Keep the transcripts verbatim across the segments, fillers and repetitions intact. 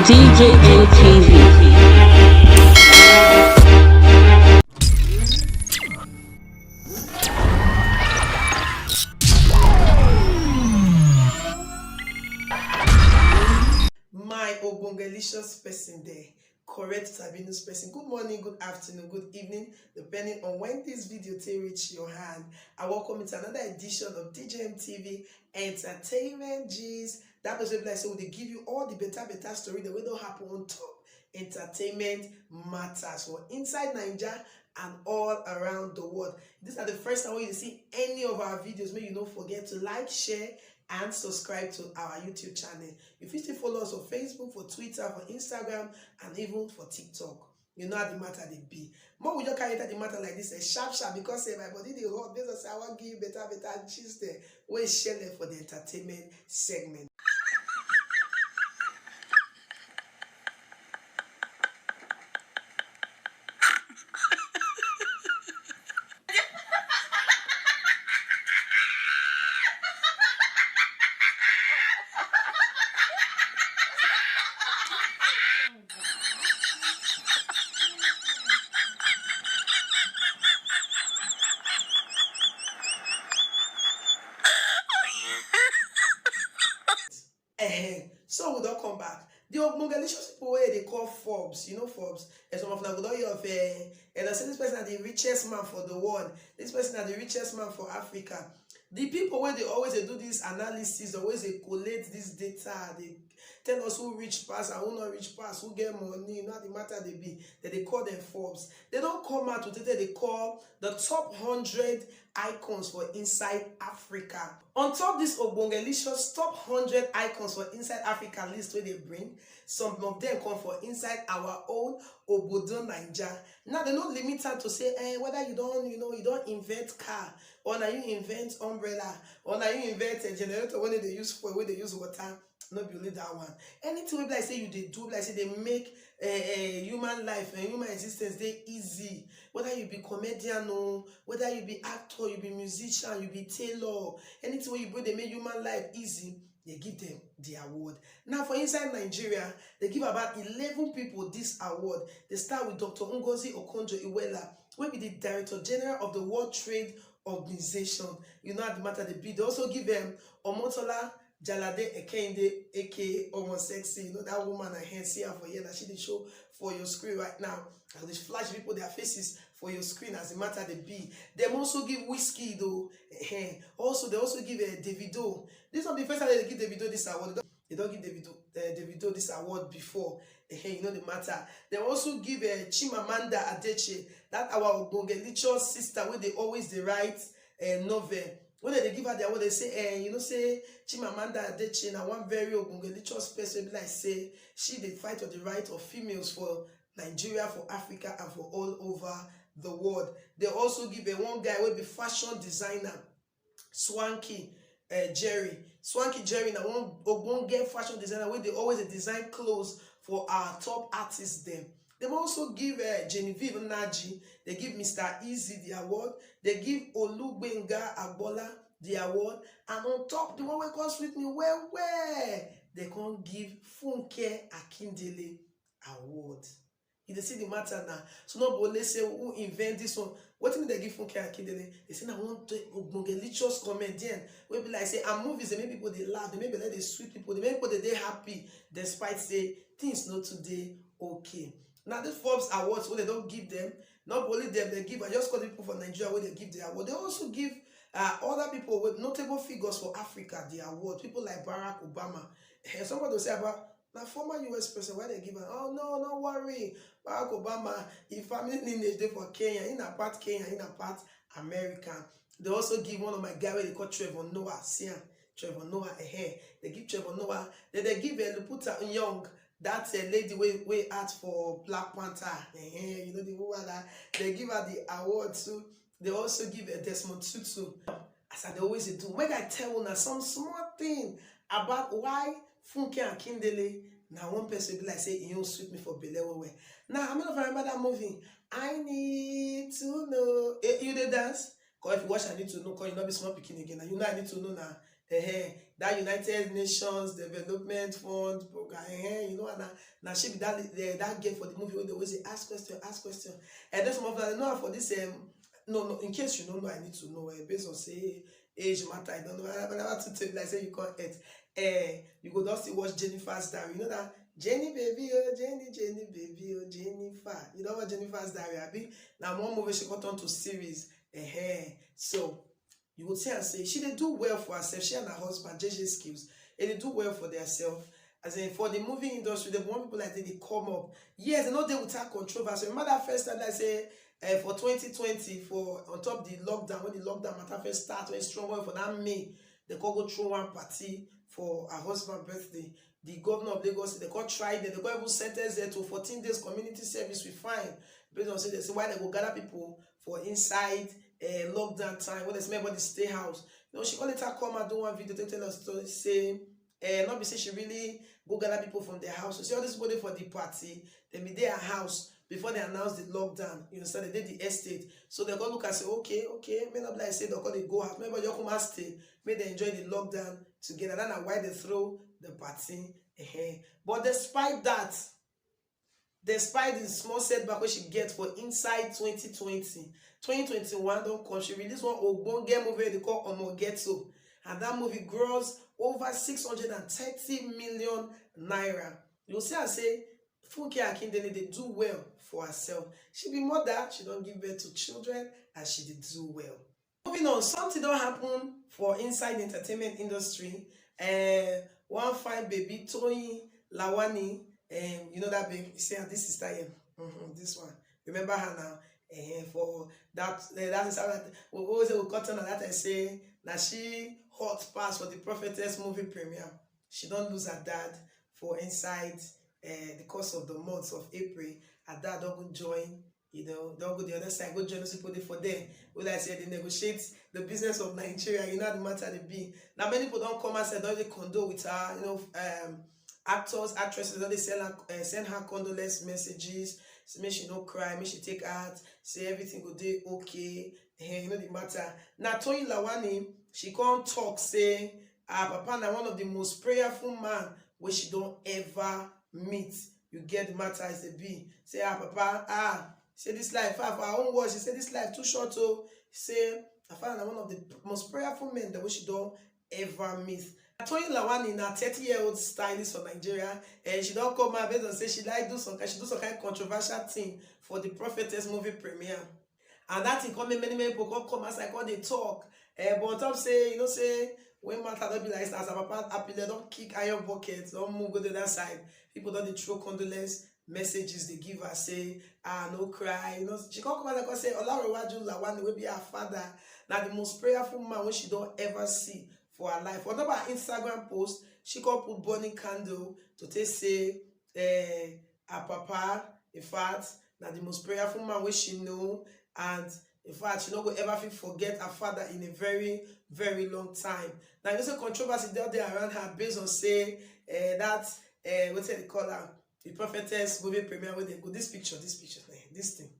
D J N T V. My ogbongelicious person there, correct Sabinus person. Good morning, good afternoon, good evening, depending on when this video take reach your hand. I welcome you to another edition of D J M T V Entertainment Gist. That place wey be like say we dey give you all the better better story that wey don happen on top entertainment matters for inside Naija and all around the world. If this na the first time wey you see any of our videos, make you no forget to like, share, and subscribe to our YouTube channel. You fit still follow us on Facebook, for Twitter, for Instagram, and even for TikTok. You know how the matter dey be. More we just carry enter the matter like this, eh, sharp sharp, because eh, my body dey hot. Based on say I wan give you better better gist eh, wey shele for the entertainment segment. Ehen. So we don come back. The ogbongelicious people wey dey call Forbes, you know Forbes, and some of una go don hear of eh, and I say this person na the richest man for the world. This person na the richest man for Africa. The people wey dey always dey do this analysis, always dey collate this data, dey tell us who rich pass and who no rich pass, who get money, you know how the matter dey be. Dem dey call them Forbes. Dem don come out with wetin dem dey call the top hundred icons for inside Africa. On top this ogbongelicious top hundred icons for inside Africa list wey dem bring, some of them come for inside our own obodo Naija. Now dem no limit am to say eh, whether you don you know you don invent car, or na you invent umbrella, or na you invent a generator wey no dey use fuel, wey dey use water. No be only that one. Anything wey be like say you dey do, like say dey make eh, eh, human life and human existence dey easy. Whether you be comedian o, whether you be actor, you be musician, you be tailor, anything wey you go dey make human life easy, dey give them the award. Now for inside Nigeria, dey give about eleven people this award. Dey start with Doctor Ngozi Okonjo-Iweala, wey be the Director General of the World Trade Organization. You know how the matter dey be. Dey also give um, Omotola Jalade Ekende, A K A Omo Sexy. You know that woman I hear see her for here, that she dey show for your screen right now. I dey flash people their faces for your screen as the matter dey be. Dem also give Wizkid o. Ehen. Also, dem also give uh, Davido. This one be the first time dem give Davido this award. Dem don give Davido, uh, Davido this award before. Ehen, you know the matter. Dem also give uh, Chimamanda Adichie, that our ogbongelicious sister wey dey always dey write uh, novel. When dem dey give her the award, dem say eh, you know say Chimamanda Adichie na one very ogbongelicious person wey be like say she dey fight for the right of females for Nigeria, for Africa, and for all over the world. Dem also give um one guy wey be fashion designer, Swanky uh, Jerry. Swanky Jerry na one ogbonge fashion designer wey dey always dey design clothes for our top artists dem. Dem also give uh, Genevieve Nnaji, dem give Mister Eazi the award, dem give Olugbenga Agbola the award, and on top, the one wey come sweet me well well, dem come give Funke Akindele award. You dey see the matter now. So no be only say who invent this one. Wetin dey give Funke Akindele? Dey say na one ogbongelicious comedian wey be like say her movies dey make people dey laugh, dey make belle dey sweet people, dey make people dey dey happy despite say things no too dey okay. Now this Forbes Awards wey dem don give them, no be only them dem give, I just call the people for Nigeria wey dem give the award. Dem also give uh, other people with notable figures for Africa the award. People like Barack Obama. Eh, somebody go say about na former U S president, why dem give am? Oh no, no worry. Barack Obama, him family lineage dey for Kenya, him na part Kenyan, him na part American. Dem also give one of my guy wey dem call Trevor Noah, see am, Trevor Noah, ehen. Dem give Trevor Noah, then dem give uh, Lupita Nyong'o, that uh, lady wey wey act for Black Panther, ehen, you know the woman that dem give her the award too. Dem also give uh, Desmond Tutu. As I dey always dey do, make I tell una some small thing about why Funke Akindele na one person be like say e own sweet me for belle well well. Now, I no know if I remember that movie, I Need to Know. Eh, you dey dance? Cause if you watch I Need to Know, cause you no be small pikin again. And you know I Need to Know na. Eh, eh. that United Nations Development Fund program. Eh, you know, and now, now she be that, eh, that girl for the movie where they always say, "Ask question, ask question." And then some of them, no, for this, um, no, no, in case you don't know, I need to know, eh, based on say age matter, I don't know, I never to tell you, like say you can't eat. Eh, you go just see watch Jennifer's Diary. You know that Jenny baby, oh, Jenny, Jenny baby, oh, Jennifer. You know what Jennifer's Diary, abi? Now one movie she got on to series. Eh, so, you go see and say, she dey do well for herself, she and her husband, J J Skills, they dey do well for themselves. As in, for the movie industry, the more people like they, they come up. Yes, they know they without controversy. Remember that first time I say, uh, for twenty twenty, for on top the lockdown, when the lockdown matter first start, when strong well for that May, they call go throw one party for her husband birthday. The governor of Lagos, they call try them, they call even sentence them to fourteen days community service we find. Based on say they say why they go gather people for inside uh, lockdown time when they smell body stay house. You know, she only later come and do one video to tell us to say, uh, not be say she really go gather people from their house. So see all this body for the party, they be their house before they announce the lockdown. You understand? They did the estate. So they go look and say, okay, okay, may not be like say they call they go house. Maybe you come and stay. May they enjoy the lockdown together. That's why they throw the party. Eh-heh. But despite that, despite the small setback wey she get for inside twenty twenty, twenty twenty-one don come, she release one ogbonge movie wey dey call Omo Ghetto, and that movie gross over six hundred and thirty million naira. You see am say Funke Akindele dey do well for herself. She be mother, she don give birth to children, and she dey do well. Moving on, something don happen for inside the entertainment industry. Uh, one fine baby, Toyin Lawani, um, you know that baby, you see her, this sister here, mm-hmm, this one. Remember her now? Uh, for that, uh, that is how that we always say we cut on that and say now she hot pass for the Prophetess movie premiere. She don't lose her dad for inside uh, the course of the months of April. Her dad don't go join, you know, don't go the other side, go join those people there for them. Well, I said they negotiate the business of Nigeria, you know the matter they be. Now many people don't come and say don't they condole with her, you know, um, actors, actresses, don't they send her, uh, send her condolence messages, say make she no cry, make she take heart, say everything go dey okay, eh, you know the matter. Now Toyin Lawani, she can't talk, say, ah, Papa, now one of the most prayerful man where she don't ever meet. You get the matter as they be. Say, ah, Papa, ah, say this life, ah, for her own words, she say this life too short, oh. Say, I found one of the most prayerful men that we should don't ever miss. Toyin Lawani na thirty year old stylist from Nigeria, and she don't come out based on say she like do some kind, she do some kind of controversial thing for the Prophetess movie premiere. And that thing come make many, many people come, come outside, come they talk. Uh, but on top say, you know, say, when matter don't be like that, as her papa appeal, don't kick iron buckets, don't move, go to that side. People don't dey throw condolence messages they give her, say, ah, no cry. You know, she come come out and come say, Olarewaju Lawani will be her father. Now the most prayerful man when she don't ever see for her life. On top of her Instagram post, she come put burning candle to take say, eh, her papa, in fact, now the most prayerful man where she know, and in fact, she not go ever fit forget her father in a very, very long time. Now you know say controversy dey there around her based on say, eh, that, eh, what they call her, the Prophetess movie premiere where they go, this picture, this picture, eh, this thing,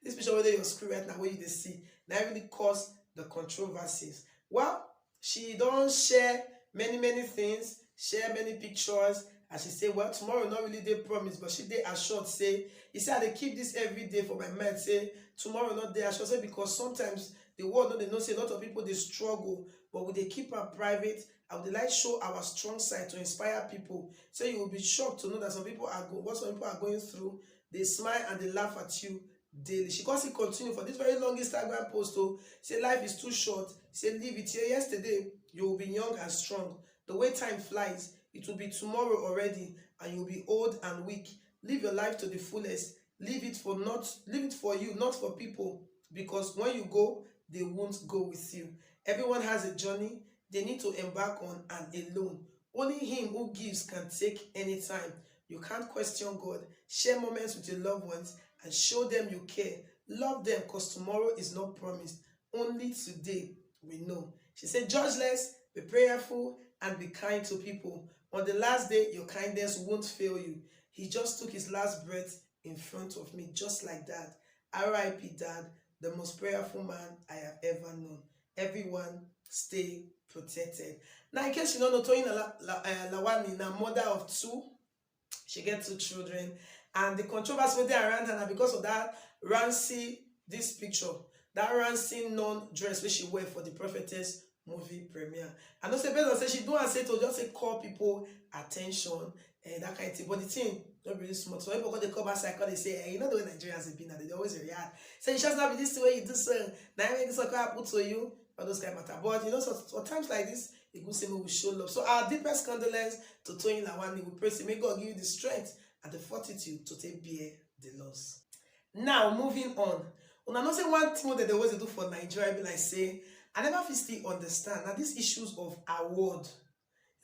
this picture where they your screen right now where you dey see, now really cause the controversies. Well, she don't share many, many things, share many pictures, and she say, well, tomorrow not really dey promise, but she dey assured say, he said, they keep this every day for my mind, say tomorrow not dey assured, say because sometimes the world no dey know say a lot of people they struggle, but we they keep her private. I would like show our strong side to inspire people. So you will be shocked to know that some people are go what some people are going through. They smile and they laugh at you daily. She can still continue for this very long Instagram post to say life is too short. Say leave it here yesterday. You will be young and strong. The way time flies, it will be tomorrow already, and you'll be old and weak. Live your life to the fullest. Leave it for not leave it for you, not for people. Because when you go, they won't go with you. Everyone has a journey they need to embark on and alone. Only him who gives can take any time. You can't question God. Share moments with your loved ones and show them you care. Love them because tomorrow is not promised. Only today we know. She said, judge less, be prayerful, and be kind to people. On the last day, your kindness won't fail you. He just took his last breath in front of me, just like that. R I P Dad, the most prayerful man I have ever known. Everyone, stay protected. Now, in case you don't know, Toyin La- La- uh, Lawani, now mother of two, she get two children, and the controversy wey dey around her na because of that rancid this picture, that rancid non dress wey she wear for the Prophetess movie premiere. I know say based on say she do and say to just say call people attention, and that kind of thing. But the thing don't really small. So people come dey come outside, come dey say, hey, you know the way Nigerians dey be now, they dey always react. Say you just not be this way you do so. Now I mean this one come happen to you, all those kind of matter. But you know, so for times like this, it good say we show love. So our deepest condolence to Toyin Lawani. We pray say may God give you the strength and the fortitude to take bear the loss. Now moving on. Una know say one thing that they always do for Nigeria be like say I never fit still understand now these issues of award.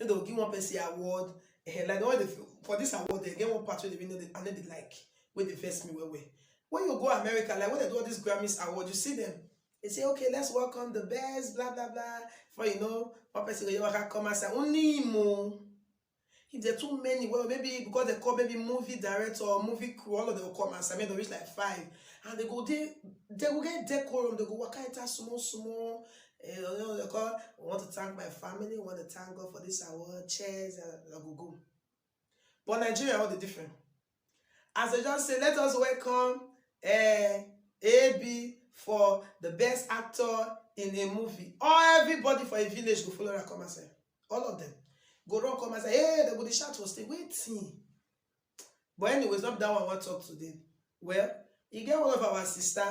You know, give one person award, eh, like the one they, for this award they get one part wey they really know they, I know they like, wey dey vex me well well. When you go America, like when they do all these Grammys award, you see them. They say, okay, let's welcome the best, blah blah blah. For you know, one person go just come and say only him o. If there are too many, well, maybe because they call maybe movie director or movie crew, all of them will come and say, maybe they reach like five. And they go, they, they will get decorum, they go waka enter small, small. Eh, you know, they call, I want to thank my family, I want to thank God for this award, cheers, and they go go. But Nigeria, all the different. As they just say, let us welcome uh, A B for the best actor in a movie. All everybody for a village go follow her come and say, all of them go run come and say, hey, they go dey shout for stage, waiting. But anyways, not that one I want to talk today. Well, you get one of our sister,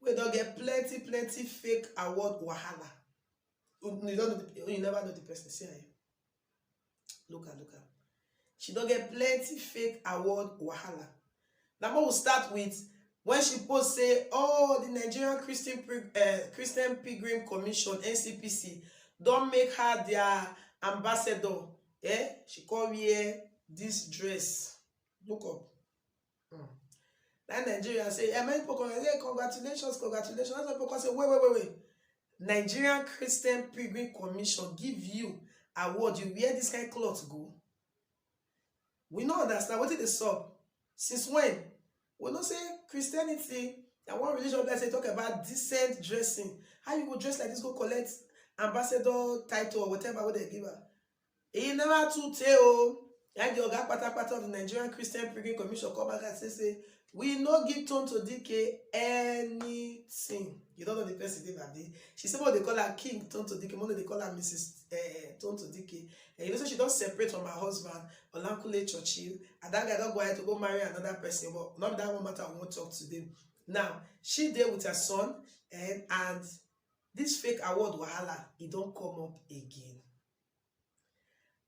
we don't get plenty, plenty fake award wahala. You don't know the, you never know the person. See her. Look at, look at. She don't get plenty fake award wahala. Now we'll start with when she post say, oh, the Nigerian Christian Pil- uh, Christian Pilgrim Commission, N C P C, don't make her their ambassador. Eh? She call wear this dress. Look up. Hmm. That Nigeria say, eh, many people come say, congratulations, congratulations. That's why people come say, wait, wait, wait, wait. Nigerian Christian Pilgrim Commission give you award. You wear this kind of cloth go. We no understand what is the sub. Since when? We no say Christianity. I want religion that say talk about decent dressing. How you go dress like this, go collect ambassador title or whatever what they give her. He never too tell. Like the oga patapata of the Nigerian Christian Pilgrim Commission come back and say, say we no give Tonto D K anything. You don't know the person they be. She said what they call her King Tonto D K, one they call her Missus Uh, Tonto D K. And you know, so she don't separate from her husband, Olankule Churchill. And that guy don't go ahead to go marry another person. But not that one matter I won't talk today. Now, she there with her son, and and this fake award wahala, it don't come up again.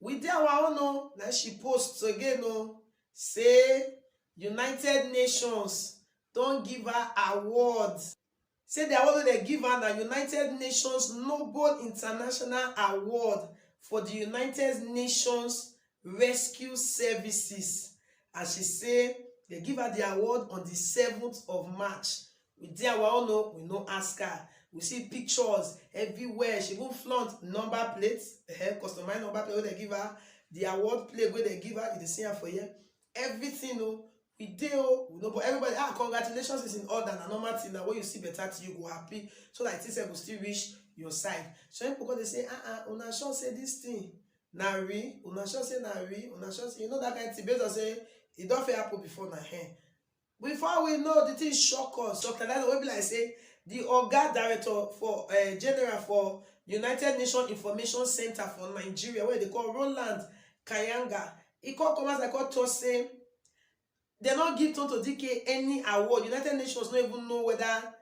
We dey our own o, na she post again o, say United Nations don give her award. Say the award wey dem give her na United Nations Noble International Award for the United Nations Rescue Services. And she say dem give her the award on the seventh of March. We dey our own o, we no ask her. We see pictures everywhere. She even flaunt number plate, eh, customized number plate wey dem give her, the award plate wey dem give her, you dey see am for here. Everything o, we dey o, we no, but everybody, ah, congratulations is in order, na normal thing, na when you see better thing, you go happy, so that things go still reach your side. So people come dey say, ah, ah, una sure say this thing na real? Una sure say na real? Una sure say, you know that kind thing, based on say e don fit happen before na hen. Before we know, the thing shock us. Doctor Daniel wey be like say the oga director for uh, general for United Nations Information Center for Nigeria, wey dey call Roland Kayanga, he come come as I come talk say they no give Tonto D K any award. United Nations no even know whether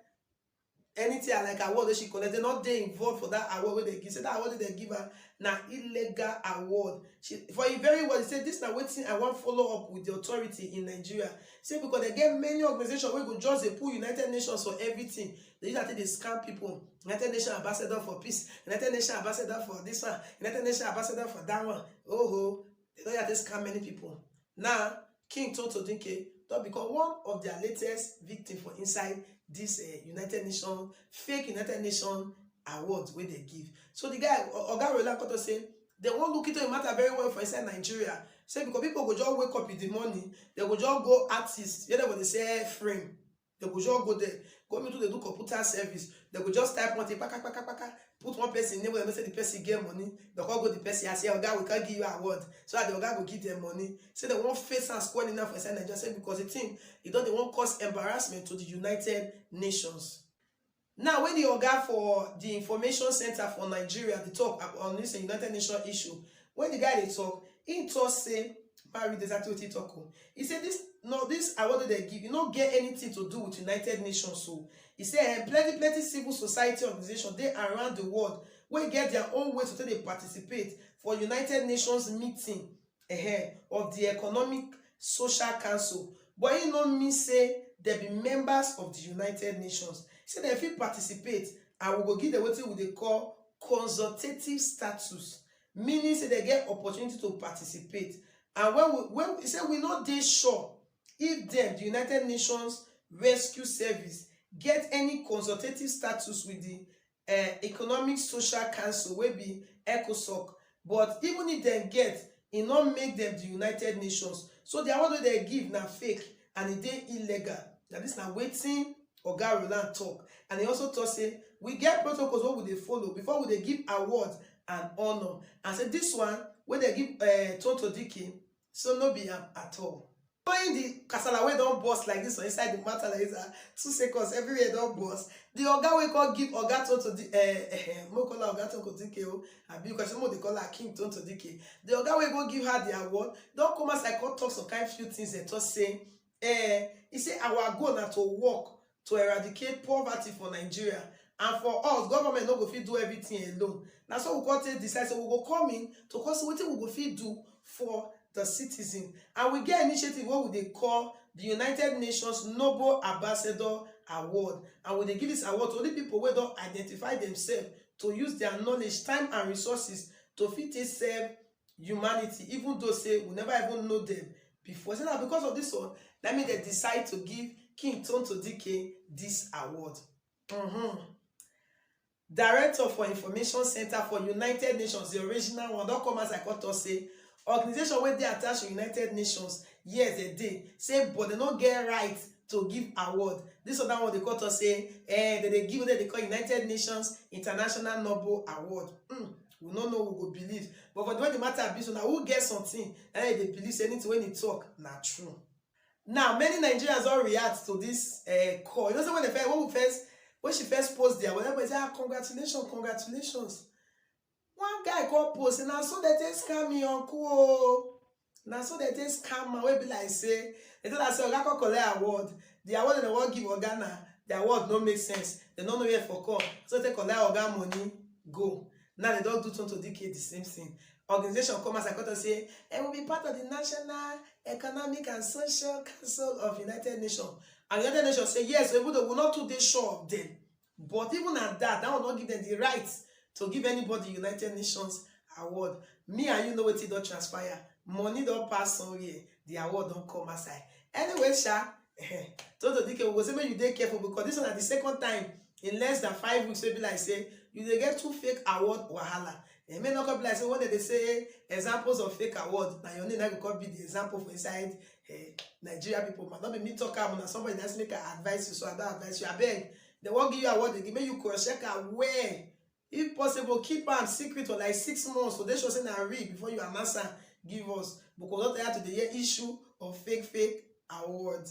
anything like award wey she collect, they no dey involved for that award wey they give. Say that award wey they give her na illegal award. She for a very well, he say this na wetin I wan follow up with the authority in Nigeria. Say because they get many organizations wey go just dey put United Nations for everything. They use that thing dey scam people. United Nations ambassador for peace. United Nations ambassador for this one. United Nations ambassador for that one. Oh ho, they don use that scam many people. Now, King Tonto Dinke don become one of their latest victim for inside this uh, United Nations, fake United Nations award wey they give. So the guy, Oga Roland Koto say, they won't look into the matter very well for inside Nigeria. Say because people go just wake up in the morning, they go just go artist, you know what they say, frame. They go just go there. Go meet who dey do computer service, dem go just type one thing, kpaka, kpaka, kpaka, put one person name, wey dem know say the person get money, dem come go the person and say, "Oga, we come give you award." So that the oga go give them money. Say dem wan face am squarely now for inside Nigeria, say because the thing, e don dey wan cause embarrassment to the United Nations. Now, when the oga for the Information Center for Nigeria dey talk ab-, on this United Nations issue, when the guy dey talk, he talk say, ma read exactly what he talk o. He say this, no, this award wey dem give, e no get anything to do with United Nations. So he say, eh, plenty, plenty civil society organization dey around the world wey get their own way to take dey participate for United Nations meeting, eh, of the Economic Social Council, but e no mean say dem be members of the United Nations. Say dem fit participate, and we go give them wetin we dey call consultative status, meaning say dem get opportunity to participate. And when we, when we say we no dey sure if dem, the United Nations Rescue Service, get any consultative status with the, eh, Economic Social Council, wey be ECOSOC. But even if dem get, e no make dem the United Nations. So the award wey dem give na fake and e dey illegal. Na this na wetin Oga Roland talk. And he also talk say, we get protocols wey we dey follow before we dey give award and honor. And say this one wey dem give, eh, Tonto Dike, so no be am at all. Knowing the kasala wey don burst like this for inside the matter like this, ah, two seconds, everywhere don burst. The oga wey come give Oga Tonto Di-, eh, eh, eh, mo call her Oga Tonto Dike o, abi because mo dey call her King Tonto Dike. The oga wey go give her the award don come outside come talk some kind few things and talk say, eh, he say our goal na to work to eradicate poverty for Nigeria. And for us, government no go fit do everything alone. Na so we come take decide say we go come in to come see wetin we go fit do for the citizen. And we get initiative wey we dey call the United Nations Noble Ambassador Award. And we dey give this award to only people wey don identify themselves to use their knowledge, time and resources to fit take serve humanity, even though say we never even know them before. Say na because of this one, that mean dem decide to give King Tonto Dike this award. Mm-hmm. Director for Information Center for United Nations, the original one, don come outside come talk say organization wey dey attached to United Nations, yes, dem dey, say, but dem no get right to give award. This other one dey come talk say, eh, dem dey give wetin dem dey call United Nations International Noble Award. Hmm, we no know who go believe. But for the way the matter be so, na who get something, na dem dey believe say anything wey e talk na true. Now, many Nigerians don react to this, eh, call. You know say when the first, when we first, when she first post there, whenever say, "Ah, congratulations, congratulations." One guy come post say, "Na so dem take scam me uncle o. Na so dem take scam am, wey be like say dem tell am say oga come collect award. The award dem wan give oga na, the award no make sense. Dem no know where for come. So dem take collect oga money go." Now dem don do Tonto Dike the same thing. Organization come outside come talk say, "Eh, we be part of the National Economic and Social Council of United Nations." And United Nations say, yes, even though we no too dey sure of them, but even at that, that one no give them the right to give anybody United Nations award. Me and you know wetin don transpire. Money don pass somewhere, the award don come outside. Anyway, sha, Tonto Dike, we go say make you dey careful because this one na the second time in less than five weeks wey be like say you dey get two fake award wahala. E may not come be like say when dem dey say examples of fake award, na your name na go come be the example for inside, eh, Nigeria people. Ma, no be me talk am, na somebody that's make I advise you, so I don advise you. Abeg, dem wan give you award, dem give, make you cross check am well. If possible, keep am secret for like six months, so dey sure say na real before you announce am give us, because we don tire to dey hear issue of fake, fake award.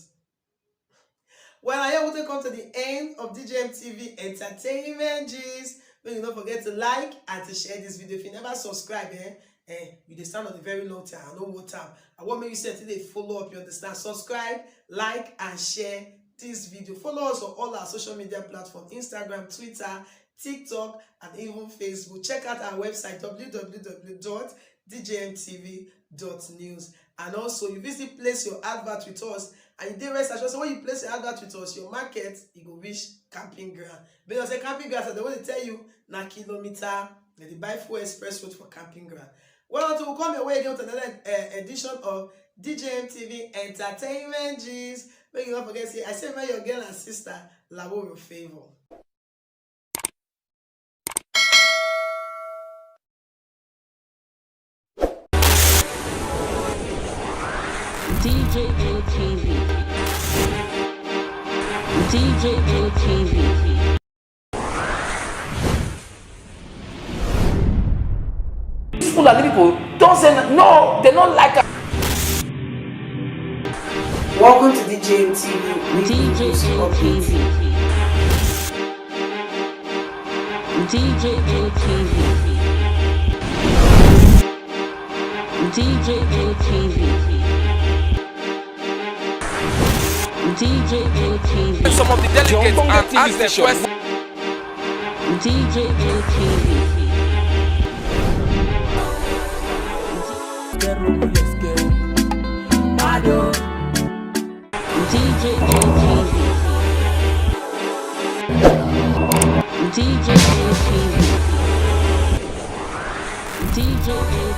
Well, na here we take come to the end of D J M T V Entertainment Gist. Make you no forget to like and to share this video. If you never subscribe, eh, eh, you dey stand on the very long time. I no want am. I want make you sef dey follow up, you understand? Subscribe, like, and share this video. Follow us on all our social media platforms, Instagram, Twitter, TikTok, and even Facebook. Check out our website, W W W dot D J M T V dot news. And also, you visit place your advert with us, and you dey rest assured say when you place your advert with us, your market, e go reach camping ground. Because say camping ground, as dem dey tell you, na kilometer, dem dey buy full express road for camping ground. Well, until we come your way again with another, eh, edition of D J M T V Entertainment Gist, make you no forget say I say, man, your girl and sister, Laworo Favour. D J M T V. D J N T V. These Fulani people don't say n- no, they don't like us. Welcome to D J N T V. D J N T V. D J N T V. D J N T V. D J N T V. Some of the delegates and ask them questions. D J N T V. D J N T V. D J N T V. D J N